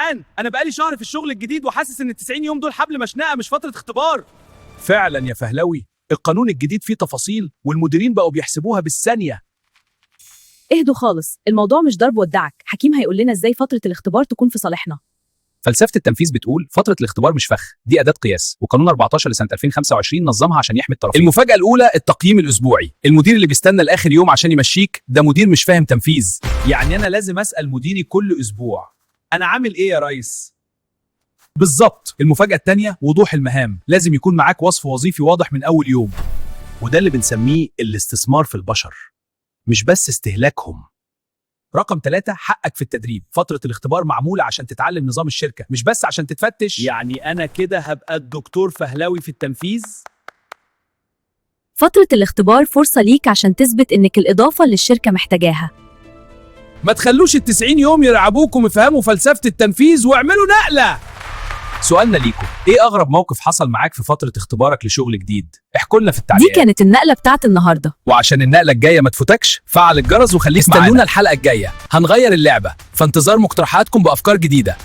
جدعان، انا بقالي شهر في الشغل الجديد وحاسس ان ال 90 يوم دول حبل مشنقه مش فترة اختبار. فعلا يا فهلوي، القانون الجديد فيه تفاصيل والمديرين بقوا بيحسبوها بالثانية. اهدوا خالص، الموضوع مش ضرب ودعك. حكيم هيقول لنا ازاي فترة الاختبار تكون في صالحنا. فلسفة التنفيذ بتقول فترة الاختبار مش فخ، دي اداه قياس، وقانون 14 لسنه 2025 نظمها عشان يحمي الطرفين. المفاجاة الاولى التقييم الاسبوعي. المدير اللي بيستنى لاخر يوم عشان يمشيك ده مدير مش فاهم تنفيذ. يعني انا لازم اسال مديري كل اسبوع انا عامل ايه يا ريس؟ بالظبط. المفاجاة الثانية وضوح المهام، لازم يكون معاك وصف وظيفي واضح من اول يوم، وده اللي بنسميه الاستثمار في البشر، مش بس استهلاكهم. رقم 3، حقك في التدريب. فترة الاختبار معمولة عشان تتعلم نظام الشركة، مش بس عشان تتفتش. يعني انا كده هبقى الدكتور فهلوي في التنفيذ؟ فترة الاختبار فرصة ليك عشان تثبت إنك الإضافة اللي الشركة محتاجاها. ما تخلوش ال 90 يوم يرعبوكم، افهموا فلسفة التنفيذ واعملوا نقله. سؤالنا ليكم، ايه اغرب موقف حصل معاك في فترة اختبارك لشغل جديد؟ احكوا لنا في دي التعليقات. كانت النقلة بتاعت النهاردة. وعشان النقلة الجاية ما تفوتكش، فعل الجرس وخليك معانا. استنونا الحلقة الجاية، هنغير اللعبة، فانتظار مقترحاتكم بأفكار جديدة.